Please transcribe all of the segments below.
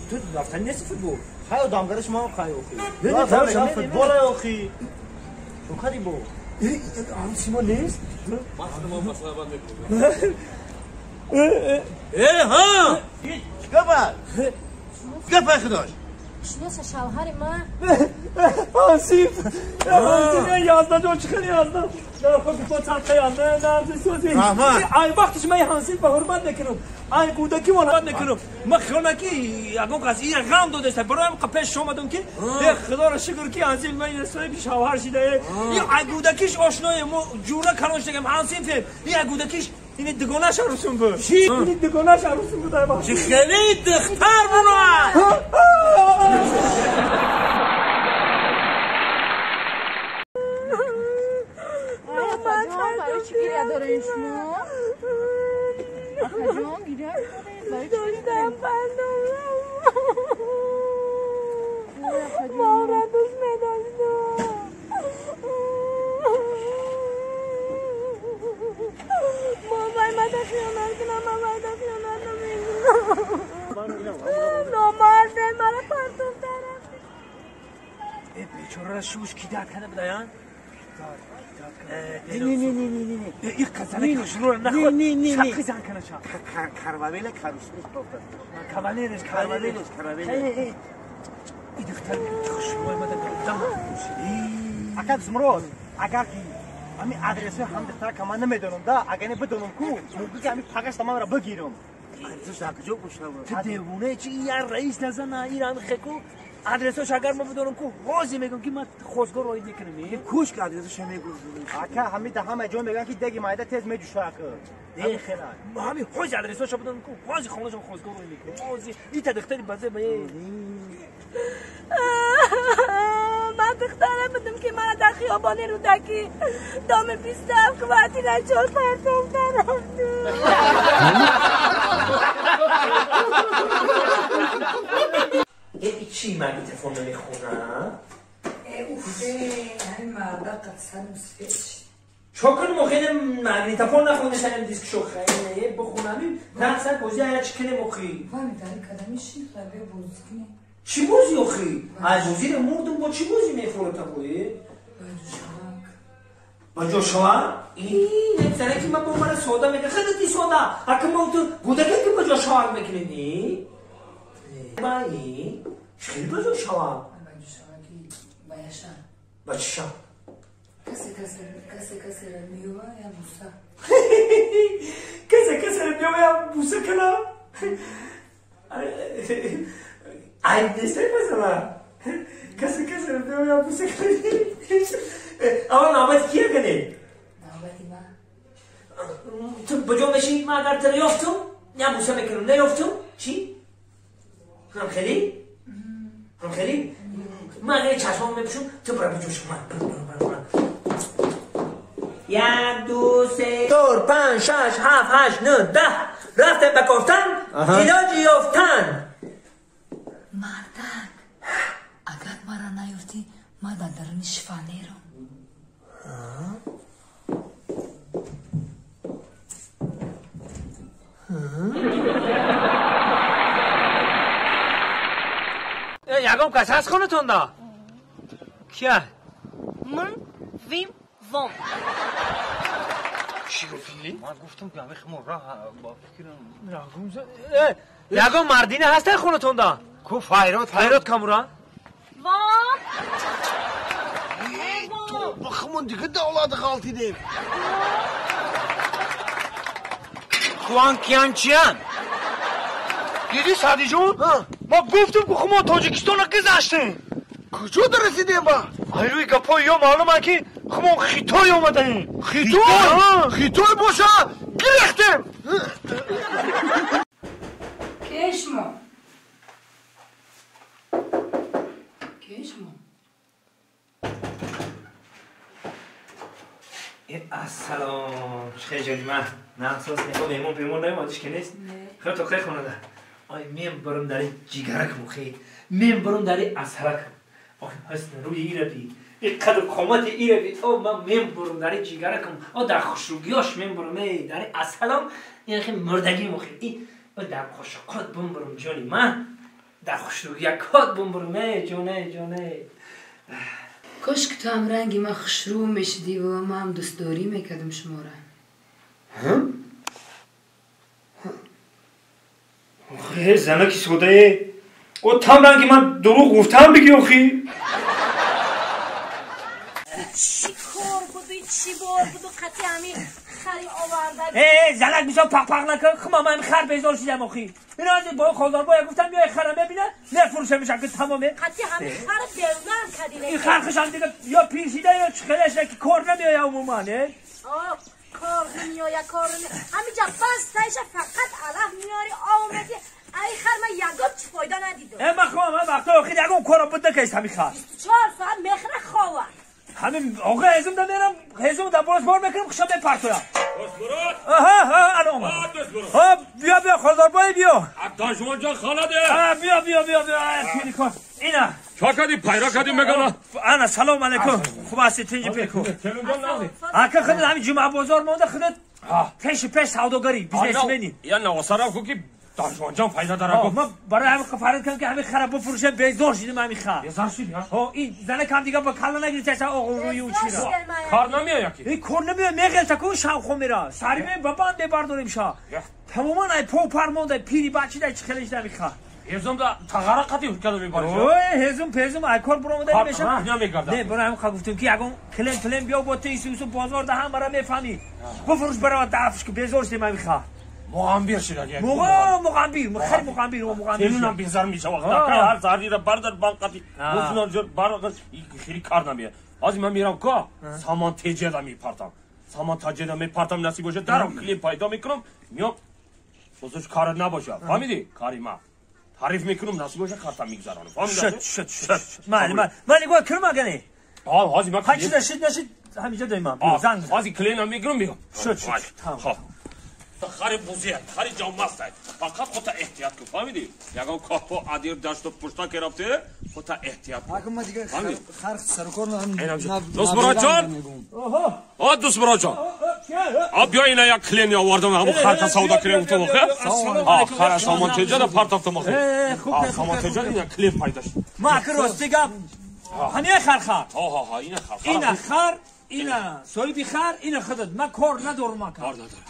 Ту рафтани нести футбол? Хай одамгариш ма хай охи. Не, футбол охи. Чо кади бо? Арӯси мо нест? Ман масъала бад мекунам. Э, ҳа! Чикор бад? Гапай худош. Шиноса шавҳари ман. Ҳансиф! Ҳансиф, язда ҷон чӣ хеле язда. Дар хоки по чарха язда, нарзи сози. Раҳмат. Ай вақтиш ман ҳансиф ба ҳурмат мекунам. Ай кӯдаки мон мекунам. Ман хиёл ки ягон кас ира ғам додеста. Бароям пеш омадам ки худоро шукр ки ҳансиф ман ина соҳиби шавҳар шида. И ай кӯдакиш ошное мо ҷура калон шудагам ҳансиф. И ай кӯдакиш ини дугонаш арӯсум буд. Ини дугонаш арӯсум буд. Чӣ хеле духтар буна! Барои чӣ гиря доред шумо? Акаҷон гиря доред? Барои чӣ доштам пандам? Моро дӯст медоштам. Мо вай мада хиёнат кунам, ман вайда хиёнат намекунам. Номарде мара партофта рафт. Э, бечорара шуш ки дард карда будаян? Не, не, не, не, не, не. И қазана кашрура наход. Не, не, не. Чақи зан кана ча. Карвавела карусрус тофта. Кавалереш, карвавелеш, карвавелеш. И духтар хушрӯй мада дам. Ака Зумрод, агар ки ами адресҳои ҳам духтара ка ман намедонам да, агар не бидонам ку, мумкин ки ами пагашта манро бигирам. Адресош дар куҷо бошад? Ту девона чи я раис назана иран хеку? Адресош агар ма бидонам ку, ҳозир мегӯям ки ман хостгор роид мекунам. Куш ки адресоша мегӯ. Ака ҳами да ҳама ҷо мегӯянд ки деги майда тез меҷӯша ака. Ҳами ҳозир адресоша бидонам ку, ҳозир хонашон хостгор роид мекунам. Ҳозир ита духтари базе ба Ман духтара будам ки мана дар хиёбони Рӯдакӣ доми 27 квартира 4 партофта рафтам. Чӣ магнитофон намехонам? Уфе, ҳамин марда қадсарам сфет шид. Чо кунем охи магнитофон нахондешанем диск шо хеле бихонами нақсар бозӣ ая чӣ кунем охи? Вами дари кадами шин хабе бозӣ кунем. Чӣ бозӣ охи? Ай бозиро мурдум бо чӣ бозӣ мефурӯта бои? Ба ҷошавак? Ин зараки ма бо мара сода мекунад. Хеле ти сода. Ака ма ту гудаке ки ба ҷошавак мекунӣ ни? Ба ин хеле ба ҷошавак. Ба ҷошаваки ба яша. Ба чиша? Касе касе касеро меёва я буса. Касе касеро меёва я буса кана? Ай нестай масала. Касе касеро меёва я буса кана. Ава навбати кия кане? Навбати ма. Ту ба ҷо мешӣ, ман агар туро ёфтум, я буса мекунам, наёфтум, чӣ? Ҳам хеле? Ҳам хеле? Ман агар чашмам мепӯшам, ту бара ба ҷо шума. 1, 2, 3, 4, 5, 6, 7, 8, 9, 10. Рафтем ба кофтан, илоҷи ёфтан. Мардак, агар мара наёфтӣ, ман дар даруни шифонерам. Ягон кас ҳаст хонатонда? Кия? Мн, вим, вом. Чӣ гуфтӣ? Ман гуфтам ки ҳамин химо раҳ ба фикрам. Ягон мардина ҳаст дар хонатонда? Ку файрод, файрод камура? Вом. Ба химон дига давлати ғалтидем. Куан киян чиян? Диди Садиҷон? Ма гуфтам ки мо Тоҷикистонро гузаштем. Куҷо расидем ба? Ай рӯи гапҳои ё маълум ки мо Хитой омадаем. Хитой? Хитой боша гирехтем. Кие шумо? Кие шумо? Ассалом. Хеле ҷони ман. Нақсос не, меҳмон пемон наёмад, ҳеч ки нест? Хеле то хеле хонада. Ой, мен барам дари ҷигаракам охи. Мен барам дари асаракам. Охи, ҳасна рӯи ира би. И қаду қомати ира би. О, ман мен барам дари ҷигаракам. О, дар хушрӯгиёш мен барам, эй, дари асалам. Ин хе мурдагим охи. И, о, дар қошоқот бум барам ҷони ман. дар хушрӯ як код бумбурум эй ҷоне ҷоне. Кош ки ту ҳам ранги ман хушрӯ мешидӣ ва ман ҳам дӯстдорӣ мекардам шуморо. Охе занаки содае о там ранги ман дурӯғ гуфтам бигӣ охи. Чӣ кор буду чӣ бор буду қати ҳамин хари оварда. Э занак бисёр пақ-пақ накун, хума ман хар безор шидам охи. Ино аз бо хозорбоя гуфтам биёй хара мебина, мефурӯшамиш аки тамоме. Қати ҳамин хара берунам кадӣ. Ин хар хушам дига ё пир шида ё чӣ хеле шида ки кор намеоя умуман э. Кор намеоя, кор намеоя. Ҳаминҷа бастаиша фақат алаф меёри ов меди. Ай хар ман ягон чӣ фоида надидам. Э ман хоҳам ман вақтҳои охир ягон корро буда кайст ҳамин хар. 24 соат мехӯра хова. ҳамин оға ҳезум да мерам, ҳезум да боз бор мекунам, хушам мепартоям. Дӯстмурод! Аҳа, ана омад. Дӯстмурод! Ҳа, биё биё хозорбой биё. Доншмон ҷон хонаде. Ҳа, биё биё биё биё, пирико. Ина. Чо кардӣ? Пайра кардӣ мегана? Ана салом алейкум. Хуб ҳастӣ тинҷи пеку. Ака худат ҳамин ҷумъабозор монда худат пеши пеш савдогарӣ, бизнесмени. Я навосарам ку ки доншмон ҷон пайда дара гуфт. Ман барои ҳамин фарид кардам ки ҳамин хара бифурӯшам, безор шидам ҳамин хар. Безор шидӣ? Ҳо, ин занакам дига ба калла нагирифтааст оғӯрӯю чира. Кор намеояд ки? Ин кор намеояд, меғелта ку шавхо мера. Сари ме ба банд мебардорем ша. Тамоман ай по пар монда, пири бачида чӣ хеле шида ҳамин хар. Ҳезум да тағара қати ҳуккада мебарӣ. Ой, ҳезум пезум ай кор буромада мешавад. Намегардад. Не, барои ҳамин хар гуфтем ки ягон клен плен биё бо ту ису бозор да ҳам бара мефаҳмӣ. Бифурӯш барава дафш ку безор шидем ҳамин хар. Муғамбир шида як. Муғамбир, хеле муғамбир, муғамбир. Телунам безар мешавад. Ҳар зарира бардар банқати. Гуфтам ҷор бар хеле кор намеяд. Ҳозир ман мерам ко самон теҷада мепартам. Самон таҷада мепартам насиб бошад дарам клип пайдо мекунам. Миём бозаш кор набошад. Фаҳмидӣ? Кори ма. Тариф мекунам насиб бошад картам мегузаронам. Фаҳмидӣ? Шуд, шуд, шуд. Ман ман нигоҳ кунам агане. Ҳа, ҳозир ман ҳар чиз шид нашид ҳаминҷа доимам. Занг. Ҳозир клиентам мегирам мегам. Шуд, шуд. Хоб. Хари бузия, хари ҷомаст. Фақат худта эҳтиёт кун, фаҳмидӣ? Ягон коҳпо адир дашту пушта ки рафте, худта эҳтиёт кун. Ака ма дига хар сарукор Дӯстмурод ҷон? О, Дӯстмурод ҷон. А биё ина як клиент овардам, ҳамон харта савдо кунем гуфтам охе. А хара самон теҷада партофтам охе. Самон теҷада ина клиент пайдо шуд. Ма ака рости гап. Ҳамин хар хар. Ҳа ҳа ҳа, ина хар. Ина хар. Ина соҳиби хар, ина худат. Ман кор надорам ака.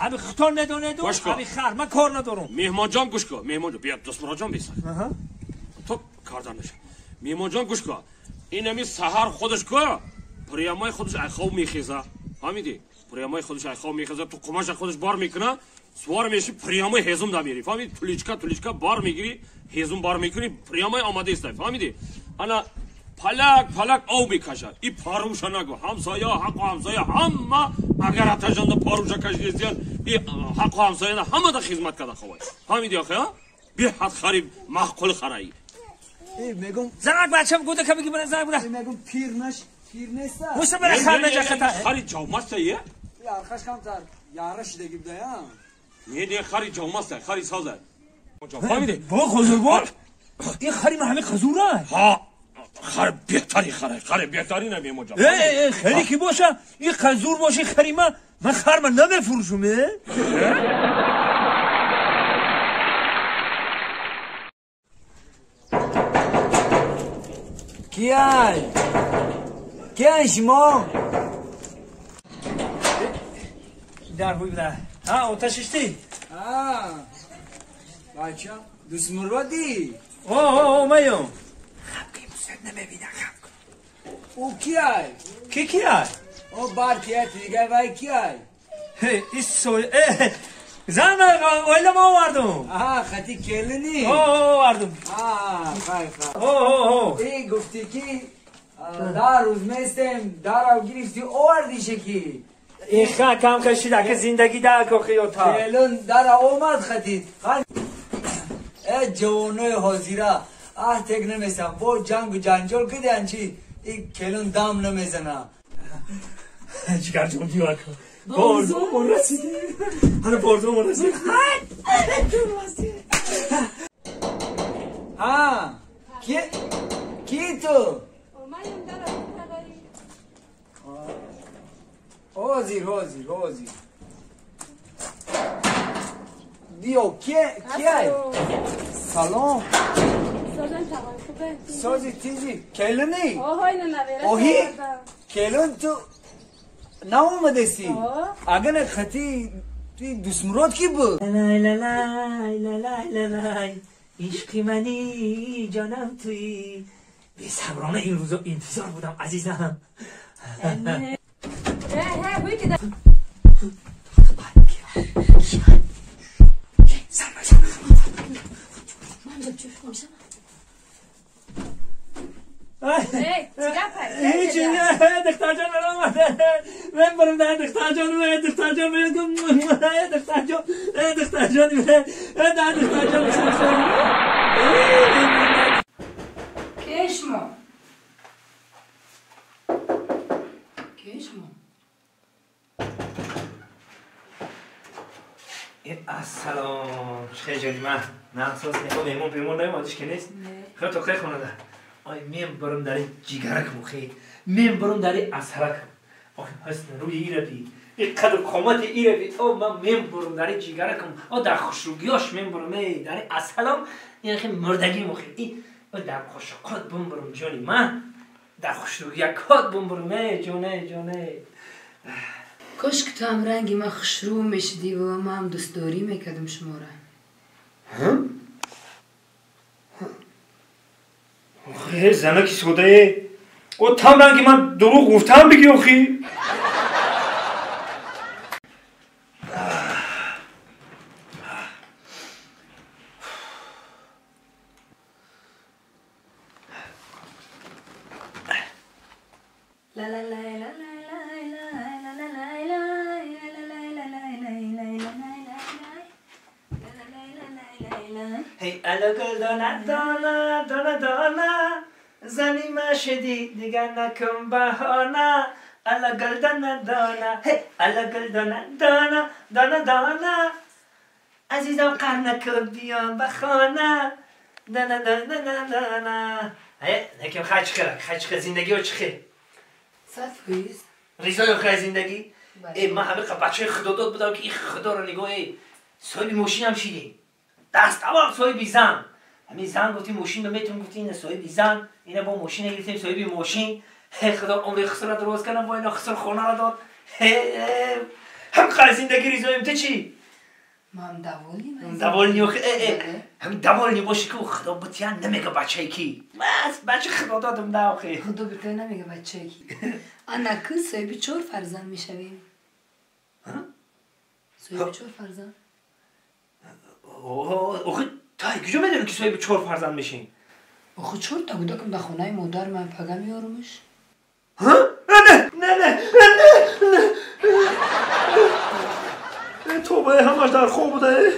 Ҳами хитон медонеду, ҳами хар. Ман кор надорам. Меҳмонҷон гӯш кун. Меҳмонҷон, биё Дӯстмуродҷон беса. То кардан наша. Меҳмонҷон гӯш кун. Ин ҳами саҳар худаш ку, прямой худаш ай хоб мехеза. Фаҳмидӣ? Прямой худаш ай хоб мехеза, ту қумаша худаш бор мекуна, сувор меши прямой ҳезум да мери. Фаҳмидӣ? Туличка, туличка бор мегири, ҳезум бор мекунӣ, прямой омада истай. Фаҳмидӣ? Ана палак палак ов мекашад. И паруша нагу. Ҳамсоя, ҳаққу ҳамсоя ҳама агар атажанда паруша кашидестиян, и ҳаққу ҳамсояна ҳамада хизмат карда ховай. Фаҳмидӣ охе, а? Беҳад хари маъқул хараи. Мегум занак бачам гуда ка бигӣ бара занак буда. Мегум пир наш, пир неста. Муса бара хар наҷахата. Хари ҷавмаста е? Архаш камтар яра шидаги буда я. Не, не, хари ҷавмаста, хари соза. Фаҳмидӣ? Бо хозурбор. Ин хари ма ҳами хазура. Ҳа. Хари беҳтари хари, хари беҳтари на меҳмонҷон. Э, хари ки боша, ин хазур боши хари ма, ман хар ма намефурӯшум, э? Кияй? Кияй шумо? Дар ҳуй буда. Ҳа, оташиштӣ? Ҳа. Бача, Дӯстмуродӣ? О, о, о, маём. Намебинам хаб кун. Ӯ кияй? Ки кияй? О бар кияй, дига вай кияй? Ис сой, э, зан оила ма овардум. Аҳа, хати келини? О, овардум. Аа, хай, хай. О, о, о. Э, гуфтӣ ки дар рӯз местем, дарав гирифтӣ овардише ки. Иха кам кашид, ака зиндагӣ да кохиёта. Келин дара омад хатид. Хай. Э, ҷавонои ҳозира. Аҳ, тек намесам. Бо ҷангу ҷанҷол кидиан чи и келин дам намезана. Ҷигарҷон биё ака. Борзумон расидем. Ҳана борзумон расидем. Ҳа, ки ки ту? Ҳозир, ҳозир, ҳозир. Биё, ки кияй? Салом. سازن تمام خوبه سازی تیزی کلونی آهای نه نویره اوهی کلون تو ناومدسی اگر خطی دوست کی بود لای لای لای لای لای عشقی منی جانم تویی بی صبرانه این روزا انتظار بودم عزیزم. هیچی نه دختر جان من آمده من برم در دختر جان من دختر جان من دختر جان دختر جان من دختر جان کشما کشما السلام خیلی جانی من نه اساس نگاه میمون پیمون نیومدش که نیست خیلی تو خیلی خونه آی میم برم در جیگرکم خی میم برم در اثرکم آخه حسن روی ایره بی این قدر قامت ایره بی او من میم برم در جیگرکم او در خوشروگیاش میم برم ای در اصلم این خی مردگی مخی ای در خوشقات بم برم جانی من در خوشروگیکات بم برم ای جانه جانه. کاش که تو هم رنگی من خوشرو میشدی و من هم دوستداری میکردم شما را. آخه زنکی سوده او تام رنگی من دروغ گفتم بگی آخی. لا لا لا لا لا هی الا گل دانه دانه دانه دانه زنی ما شدی دیگر نکن بهانه الا گل دانه دانه هی الا گل دانه دانه دانه دانه عزیزم قهر نکن بیا به خانه دانه دانه دانه. هی نکم خیلی چخه خیلی چخه زندگی ها چخه 100% ریزای خیلی زندگی. ای من همه بچه خدا داد بودم که این خدا رو نگاه ای صاحب ماشین هم شیدیم دست اول صاحب زن همین زن گفتیم ماشین به میتون گفتیم اینه صاحب زن اینه با ماشین گرفتیم صاحب ماشین. خدا عمر خسر درست کردم با اینا خسر خونه را داد. هم خیلی زندگی ریزایم تو چی؟ ما هم دوالیم دوالنی هم دوالنی باشی که خدا بتیان نمیگه بچه کی بس بچه خدا دادم نه آخه خدا بتیان نمیگه بچه کی. انا که صاحب 4 فرزند میشویم. صاحب 4 فرزند. آخه تا کجا میدونی که صاحب 4 فرزند میشیم؟ آخه 4 تا بودکم در خونه مادر من پگه میارمش. ها؟ نه نه نه نه نه توبه همش در خواب بوده.